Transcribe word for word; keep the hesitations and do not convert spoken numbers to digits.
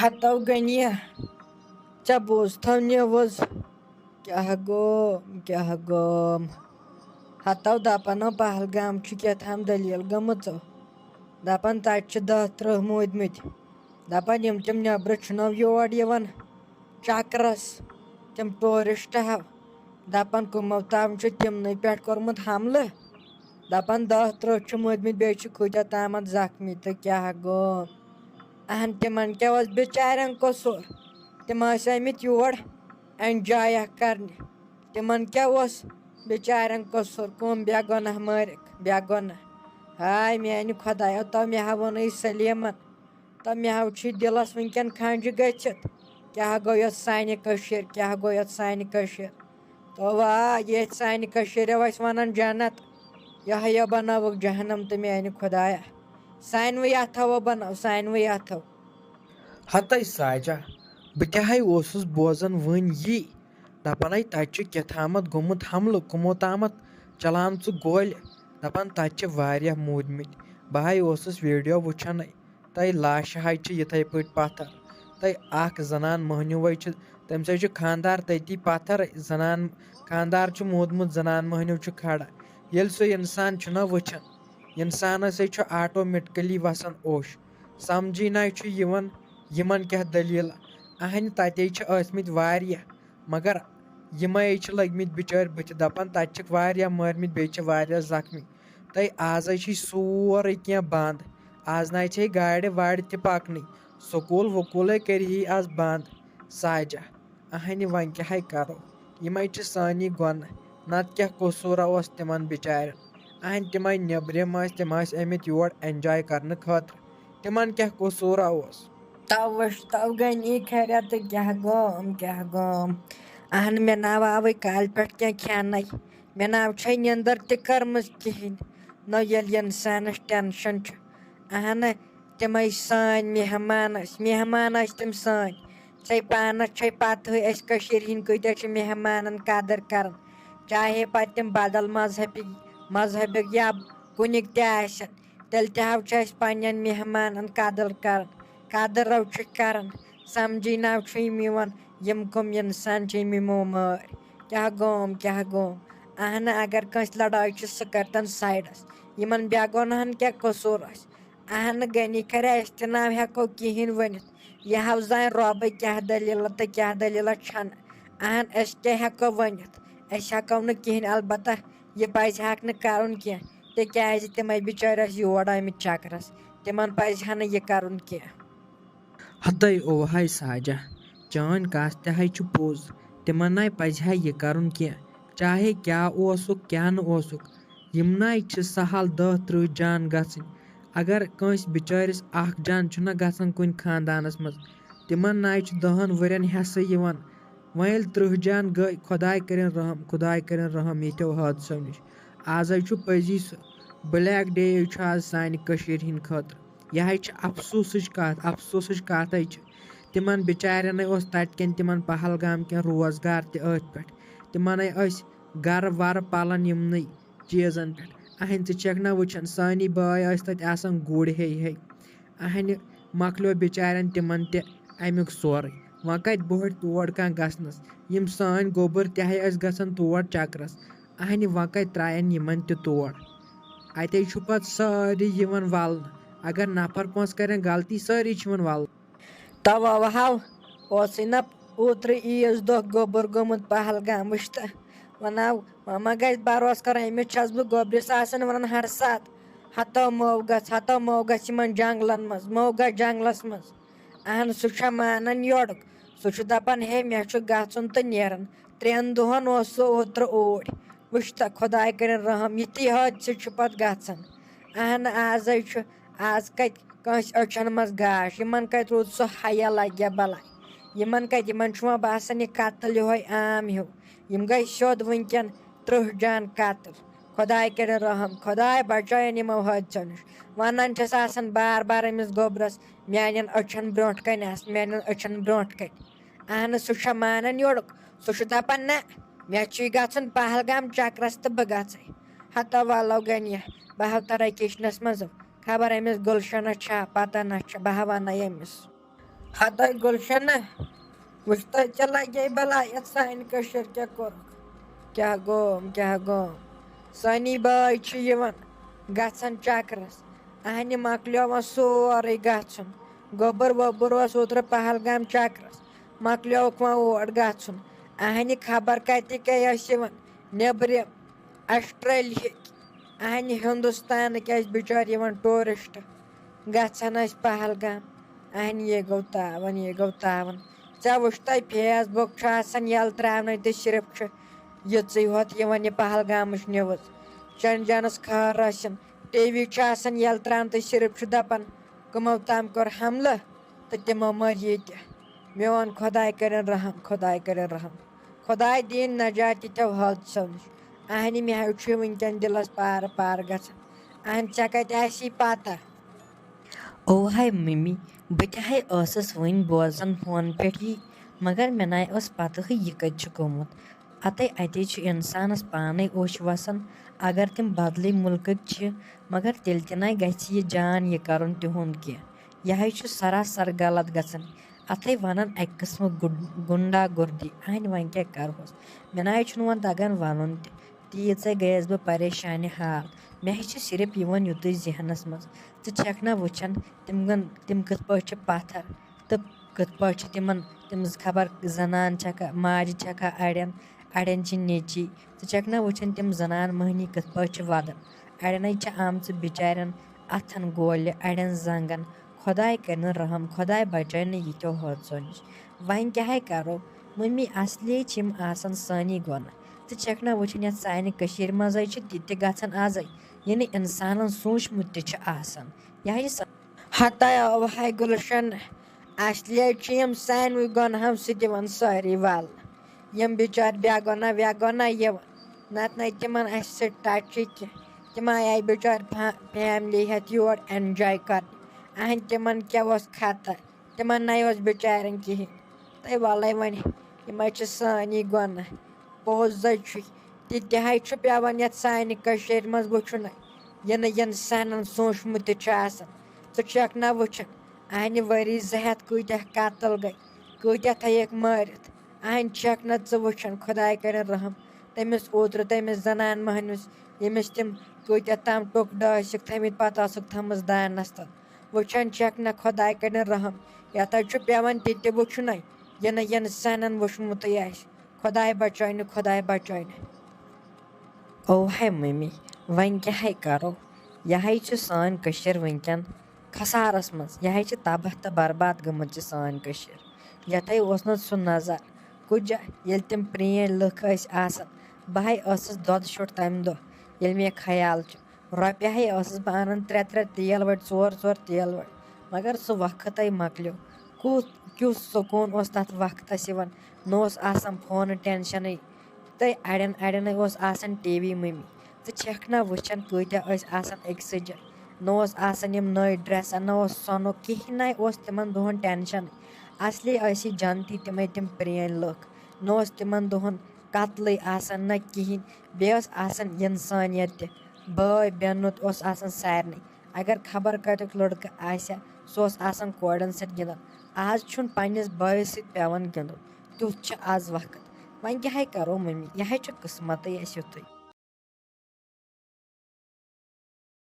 ہتو غنیہ، ژےٚ بوٗزتھو نِوٕز؟ کیٛاہ گوٚو، کیٛاہ گوٚو؟ ہتو دپان، پہلگام چھُ کیٛاہ تام دٔلیٖل گٔمٕژ۔ دپان، تتہِ چھِ دَہ ترٕٛہ موٗدمٕتۍ۔ دپان، یِم تِم نٮ۪برٕ چھِنو یور یِوان چکرس، تِم ٹوٗرسٹ ہو۔ دپان، کٕمو تام چھُ تِمنٕے پٮ۪ٹھ کوٚرمُت حملہٕ۔ دپان، دَہ ترٕٛہ چھِ موٗدمٕتۍ، بیٚیہِ چھِ کۭتیٛاہ تامتھ زخمی۔ تہٕ کیٛاہ گوٚو؟ اہن، تِمن کیٛاہ اوس بِچارٮ۪ن قصوٗر؟ تِم ٲسۍ آمٕتۍ یور enjoy کرنہِ۔ تِمن کیٛاہ اوس بِچارٮ۪ن قصوٗر؟ کٕم بے گۄناہ مٲرِکھ، بے گۄناہ۔ ہاے میانہِ خۄدایا، تو مےٚ ہا ووٚنُے سلیمن، تو مےٚ ہا چھُے دِلس وٕنکٮ۪ن کھنٛجہِ گٔژھِتھ۔ کیٛاہ گوٚو یَتھ سانہِ کٔشیٖرِ؟ کیٛاہ گوٚو یَتھ سانہِ کٔشیٖرِ؟ تو وا، ییٚتہِ سانہِ کٔشیٖرِ ٲسۍ وَنان جنت، یہِ ہا یہِ بَنٲوٕکھ جہنم تہٕ میانہِ خۄدایا۔ سانوٕے اَتھو بَنٲو، سانوٕے اَتھو۔ ہتے ساجا، بہٕ تہِ ہاے اوسُس بوزان وٕنۍ یی، دَپان ہاے تَتہِ چھُ کیٛاہ تامَتھ گوٚمُت حملہٕ، کٕمو تامَتھ چلاومژٕ گولہِ، دَپان تَتہِ چھِ واریاہ موٗدمٕتۍ۔ بہٕ ہاے اوسُس ویٖڈیو وٕچھان، تَے لاشہِ ہاے چھِ یِتھَے پٲٹھۍ پَتھر۔ تَے اَکھ زَنان مٔہنیوٗ وَے چھِ، تٔمِس ہاے چھُ خانٛدار تٔتی پَتھر، زَنان خانٛدار چھُ موٗدمُت، زَنان مٔہنیوٗ چھُ کھڑا۔ ییٚلہِ سُہ اِنسان چھُنہ وٕچھان، اِنسانَس ہے چھُ آٹومیٹکلی وَسان اوٚش۔ سَمجھی نَے چھُ یِوان، یِمَن کیٛاہ دٔلیٖل۔ اَہَنہِ تَتے چھِ ٲسۍمٕتۍ واریاہ، مگر یِمَے چھِ لٔگۍمٕتۍ بِچٲرۍ بٕتھِ دَپان، تَتہِ چھِکھ واریاہ مٲرۍمٕتۍ، بیٚیہِ چھِ واریاہ زخمی۔ تہٕ آز ہے چھِ سورُے کینٛہہ بنٛد۔ آز نَے چھے گاڑِ واڑِ تہِ پَکنٕے۔ سکوٗل وکوٗلے کٔرۍ ہی آز بنٛد۔ ساجہ، اہنہِ وۄنۍ کیٛاہ ہے کرو؟ یِمے چھِ سٲنی گۄنہٕ۔ نتہٕ کیٛاہ قصوٗرا اوس تِمن بِچارٮ۪ن؟ اہنہِ تِمے نیٚبرِم ٲسۍ، تِم ٲسۍ آمٕتۍ یور enjoy کرنہٕ خٲطرٕ۔ تِمن کیٛاہ قصوٗرا اوس؟ تو وٕچھ، تو گٔے نی خیریت تہٕ کیٛاہ گوم، کیٛاہ گوم۔ اہن، مےٚ ناو آوٕے کالہِ پٮ۪ٹھ کینٛہہ کھٮ۪نَے۔ مےٚ ناو چھے نیٚندٕر تہِ کٔرمٕژ کِہیٖنۍ۔ نہ ییٚلہِ اِنسانَس tension چھُ۔ اہن، تِمَے سٲنۍ مہمان ٲسۍ، مہمان ٲسۍ تِم سٲنۍ۔ ژےٚ پانَس چھے پَتہٕے أسۍ کٔشیٖرِ ہِنٛدۍ کۭتیٛاہ چھِ مہمانَن قدٕر کَران۔ چاہے پَتہٕ تِم بدل مذہبی، مذہبٕکۍ یا کُنِکۍ تہِ آسن، تیٚلہِ تہِ ہاو چھِ أسۍ پنٛنٮ۪ن مہمانَن قدٕر کَران۔ قدٕر رو چھِ کَران۔ سَمجھی ناو چھُ یِم یِوان، یِم کٕم اِنسان چھِ یِم یِمو مٲرۍ۔ کیٛاہ گوم، کیٛاہ گوم؟ اہنہٕ، اگر کٲنٛسہِ لڑٲے چھِ، سُہ کَرِ تَن sideس۔ یِمَن بے گۄناہَن کیٛاہ قصوٗر آسہِ؟ اہنہٕ، غنی کَرِ اَسہِ تہِ ناو ہٮ۪کو کِہیٖنۍ ؤنِتھ۔ یہِ ہاو زانہِ رۄبٕے کیٛاہ دٔلیٖلہ تہٕ کیٛاہ دٔلیٖلہ چھَنہٕ۔ اہن، أسۍ کیٛاہ ہٮ۪کو ؤنِتھ؟ أسۍ ہٮ۪کو نہٕ کِہیٖنۍ، البتہ یہِ پَزِ ہاکھ نہٕ کَرُن کینٛہہ، تِکیٛازِ تِمَے بِچٲرۍ ٲسۍ یور آمٕتۍ چَکرَس، تِمَن پَزِ ہا نہٕ یہِ کَرُن کینٛہہ۔ ہَتَے اوٚوہَے ساجہ، چٲنۍ کَتھ تہِ ہَے چھِ پوٚز، تِمَن نَے پَزِ ہا یہِ کَرُن کینٛہہ، چاہے کیٛاہ اوسُکھ کیٛاہ نہٕ اوسُکھ، یِم نَے چھِ سَہَل دَہ تٕرٛہ جان گژھٕنۍ۔ اگر کٲنٛسہِ بِچٲرِس اَکھ جان چھُنہ گژھان کُنہِ خاندانَس منٛز، تِمَن نَے چھُ دَہَن ؤرِیَن حصہٕ یِوان۔ وۄنۍ ییٚلہِ تٕرٛہ جان گٔے، خۄداے کٔرِن رحم، خۄداے کٔرِن رحم یِتھیو حٲدثو نِش۔ آز حظ چھُ پٔزی سُہ black day چھُ آز سانہِ کٔشیٖرِ ہِنٛدِ خٲطرٕ۔ یہِ حظ چھِ افسوٗسٕچ کَتھ، افسوٗسٕچ کَتھ حظ چھِ۔ تِمَن بِچارٮ۪نَے اوس تَتہِ کٮ۪ن تِمَن پہلگام کٮ۪ن روزگار تہِ أتھۍ پٮ۪ٹھ۔ تِمَنَے ٲسۍ گَرٕ وَرٕ پَلان یِمنٕے چیٖزَن پٮ۪ٹھ۔ اَہَنۍ ژٕ چھَکھ نہ وٕچھان، سٲنی بٲے ٲسۍ تَتہِ آسان گُرۍ ہے ہے۔ اَہَنہِ مۄکلیو بِچارٮ۪ن تِمَن تہِ اَمیُک سورُے۔ وۄنۍ کَتہِ بوٚہَٹھ تور کانٛہہ گژھنَس؟ یِم سٲنۍ گوٚبُر تہِ ہے ٲسۍ گژھان تور چَکرَس۔ اَہَنہِ وۄنۍ کَتہِ ترٛایَن یِمَن تہِ تور؟ اَتے چھُ پَتہٕ سٲری یِوان وَلنہٕ۔ اگر نفر پانٛژھ کَرن غلطی، سٲری چھِ یِوان وَلنہٕ۔ تَوَے ہاو اوسُے نہ اوترٕ عیٖذ دۄہ گوٚبُر گوٚمُت پہلگام وٕچھتہٕ۔ وَناو، وۄنۍ ما گژھِ بروسہٕ کَرُن، أمِس چھَس بہٕ گوٚبرِس آسان وَنان ہر ساتہٕ، ہَتو مو گژھ، ہَتو مو گژھ یِمَن جنٛگلَن منٛز، مو گژھ جنٛگلَس منٛز۔ اہن، سُہ چھا مانان یورُک؟ سُہ چھُ دَپان، ہے، مےٚ چھُ گژھُن تہٕ نیران۔ ترٛٮ۪ن دۄہَن اوس سُہ اوترٕ اوٗرۍ۔ وٕچھ تہٕ، خۄداے کٔرِن رحم، یِتھی حٲدثہٕ چھُ پَتہٕ گژھان۔ اہن، آزَے چھُ، آز کَتہِ کٲنٛسہِ أچھَن منٛز گاش، یِمَن کَتہِ روٗد سُہ حیا لَگہِ بَلاے؟ یِمَن کَتہِ، یِمَن چھُ وۄنۍ باسان یہِ قتل یِہوٚے عام ہیوٗ۔ یِم گٔے سیوٚد وٕنۍکٮ۪ن تٕرٛہ جان قتل۔ خۄداے کٔرِن رحم، خۄداے بچٲیِن یِمو حٲدثو نِش۔ وَنان چھَس آسان بار بار أمِس گوٚبرَس، میٛانٮ۪ن أچھَن برٛونٛٹھ کَنہِ آس، میٛانٮ۪ن أچھَن برٛونٛٹھ کَنہِ۔ اہن، سُہ چھا مانان یورُک؟ سُہ چھُ دَپان، نہ، مےٚ چھُے گژھُن پہلگام چکرَس تہٕ بہٕ گژھَے۔ ہتو والو گٔنیہ، بہٕ ہاو تَرَے کِچنَس منٛز۔ خبر أمِس گُلشَنَس چھا پَتہ نہ چھا، بہٕ ہا وَنَے أمِس۔ ہتاے گُلشنہ، وٕچھ تہٕ، ژےٚ لگے بلاے یتھ سانہِ کٔشیٖرِ کیٛاہ کوٚرُکھ۔ کیٛاہ گوم، کیٛاہ گوم؟ سٲنی بٲے چھِ یِوان، گژھان چکرس۔ اہنہِ مۄکلیو وۄنۍ سورُے گژھُن۔ گوٚبُر ووٚبُر اوس اوترٕ پہلگام چکرس، مۄکلیوکھ وۄنۍ اور گژھُن۔ اہنہِ خبر کتہِ کیٛاہ ٲسۍ یِوان، نیٚبرِم، آسٹریلیہٕکۍ، اہنہِ ہندوستانٕکۍ ٲسۍ بچٲرۍ یِوان ٹوٗرسٹ۔ گژھان ٲسۍ پہلگام۔ اہنہِ یے گوٚو تاوان، یے گوٚو تاوان۔ ژےٚ وٕچھتَے فیس بُک چھُ آسان یَلہٕ ترٛاونَے تہٕ صرف چھُ یِژٕے ہوت یِوان یہِ پہلگامٕچ نِوٕز۔ چَن جَنَس خٲر ٲسِن، ٹی وی چھُ آسان یَلہٕ ترٛاونہٕ تہٕ صرف چھُ دَپان، کٕمو تام کوٚر حملہٕ تہٕ تِمو مٲرۍ ییٚتہِ۔ میون خۄداے کٔرِن رحم، خۄداے کٔرِن رحم۔ خۄداے دِیِن نجات یِتھیو حٲدثو نِش۔ اہنہِ مےٚ حظ چھُ وٕنکٮ۪ن دِلَس پارٕ پارٕ گژھان۔ اہن ژےٚ کَتہِ آسی پَتہ؟ او ہاے ممی، بہٕ تہِ ہاے ٲسٕس وٕنۍ بوزان فون پٮ۪ٹھ یی، مگر مےٚ ناے ٲس پَتہٕے یہِ کَتہِ چھُ گوٚمُت۔ اَتَے اَتے چھُ اِنسانَس پانَے اوٚش وَسان۔ اگر تِم بدلٕے مُلکٕکۍ چھِ، مگر تیٚلہِ تہِ ناے گژھِ یہِ جان یہِ کَرُن تِہُنٛد کینٛہہ۔ یہِ ہاے چھُ سراسر غلط گژھان۔ اَتھَے وَنان اَکہِ قٕسمہٕ گُڈ-، گُنڈا گُردی۔ اَہَنہِ وۄنۍ کیٛاہ کَرٕہوس؟ مےٚ نہ حظ چھُنہٕ وۄنۍ تَگان وَنُن تہِ۔ تیٖژاے گٔیَس بہٕ پریشانہِ حال۔ مےٚ حظ چھِ صرف یِوان یُتُے ذہنَس منٛز۔ ژٕ چھَکھ نہ وٕچھان تِم گٔن-، تِم کِتھ پٲٹھۍ چھِ پَتھر تہٕ کِتھ پٲٹھۍ چھِ تِمَن، تِم زٕ خبر زَنان چھَکھا، ماجہِ چھَکھا اَڑٮ۪ن، اَڑٮ۪ن چھِ نیٚچی۔ ژٕ چھَکھ نہ وٕچھان تِم زَنان مٔہنی کِتھ پٲٹھۍ چھِ وَدان۔ اَڑٮ۪نَے چھِ آمژٕ بِچارٮ۪ن اَتھَن گولہِ، اَڑٮ۪ن زنٛگَن۔ خۄداے کَرِ نہٕ رحم، خۄداے بچٲے نہٕ یِتھیو حٲدثو نِش۔ وۄنۍ کیٛاہ ہے کَرو؟ مٔمی، اصلی چھِ یِم آسان سٲنی گۄناہ۔ ژٕ چھَکھ نہ وٕچھان یَتھ سانہِ کٔشیٖرِ منٛزَے چھِ تہِ تہِ گژھان آزَے، یہِ نہٕ اِنسانَن سوٗنٛچمُت تہِ چھُ آسان۔ یہِ ہا یہِ سا-، ہتاے آو ہاے گُلشن، اصلی چھِ یِم سانوٕے گۄناہو سۭتۍ یِوان سٲری وَلہٕ۔ یِم بِچارِ بے گۄناہ وے گۄناہ یِوان، نَتہٕ نَے تِمَن اَسہِ سۭتۍ ٹچ چھِ کینٛہہ۔ تِم آیہِ بِچارِ فا-، فیملی ہٮ۪تھ یور اٮ۪نجاے کَرنہِ۔ اہن تِمَن کیٛاہ اوس خطر؟ تِمَن نَے اوس بِچارٮ۪ن کِہیٖنۍ۔ تہٕ وَلَے وۄنۍ، یِم حظ چھِ سٲنی گۄناہ۔ پوٚز حظ چھُ، تہِ تہِ حظ چھُ پٮ۪وان یَتھ سانہِ کٔشیٖرِ منٛز وٕچھُن۔ یہِ نہٕ یِنہٕ سَنَن سوٗنٛچمُت تہِ چھُ آسان۔ ژٕ چھَکھ نہ وٕچھان، اَہنہِ ؤری زٕ ہَتھ کۭتیٛاہ قتل گٔے، کۭتیٛاہ تھٲیِکھ مٲرِتھ۔ اہن چھَکھ نہ ژٕ وٕچھان، خۄداے کَرِن رحم۔ تٔمِس اوترٕ، تٔمِس زَنان مٔہنِوِس، ییٚمِس تِم کۭتیٛاہ تام ٹُکھ ڈٲسِکھ تھٲمٕتۍ، پَتہٕ ٲسٕکھ تھٲمٕژ دانَس تَل۔ وٕچھان چھَکھ نہ، خۄداے کَرِن رحم۔ یَتھ حظ چھُ پٮ۪وان تہِ تہِ وٕچھُنَے، یہِ نہٕ یِنہٕ سَنَن وٕچھمُتٕے آسہِ۔ خۄداے بچٲینہِ، خۄداے بچٲینہِ۔ او ہے مٔمی، وۄنۍ کیٛاہ ہے کَرو؟ یہِ ہے چھِ سٲنۍ کٔشیٖر وٕنکٮ۪ن خسارَس منٛز۔ یہِ ہے چھِ تباہ تہٕ برباد گٔمٕژ یہِ سٲنۍ کٔشیٖر۔ یَتھ ہے اوس نہٕ سُہ نظر کُجا، ییٚلہِ تِم پرٛٲنۍ لُکھ ٲسۍ آسان۔ بہٕ ہے ٲسٕس دۄدٕ شُٹ تَمہِ دۄہ، ییٚلہِ مےٚ خیال چھُ۔ رۄپیہِ ہے ٲسٕس بہٕ اَنان ترٛےٚ ترٛےٚ تیل وَٹہِ، ژور ژور تیل وَٹہِ، مگر سُہ وقت ہے مۄکلیو۔ کُس، کیُتھ سکوٗن اوس تَتھ وقتَس یِوان۔ نہ اوس آسان فونہٕ ٹٮ۪نشَنٕے۔ تہٕ اَڑٮ۪ن اَڑٮ۪ن ہے اوس آسان ٹی وی مٔمی۔ ژٕ چھَکھ نہ وٕچھان کۭتیٛاہ ٲسۍ آسان أکۍسٕے جایہِ۔ نہ اوس آسان یِم نٔوۍ ڈرٛٮ۪سَن، نہ اوس سۄنُک، کِہیٖنۍ نہ اوس تِمَن دۄہَن ٹٮ۪نشَنٕے۔ اَصلی ٲسی جنتی تِمَے تِم پرٛٲنۍ لُکھ۔ نہ اوس تِمَن دۄہَن قتلٕے آسان نہ کِہیٖنۍ، بیٚیہِ ٲس آسان اِنسٲنیت تہِ۔ بٲے بیٚنُت اوس آسان سارنٕے۔ اگر خبر کَتیُک لٔڑکہٕ آسہِ ہا، سُہ اوس آسان کورٮ۪ن سۭتۍ گِنٛدان۔ آز چھُنہٕ پنٛنِس بٲیِس سۭتۍ پٮ۪وان گِنٛدُن۔ تیُتھ چھُ آز وقت۔ وۄنۍ کیٛاہ ہے کَرو مٔمی، یہِ ہے چھُ قٕسمَتٕے اَسہِ یُتھُے۔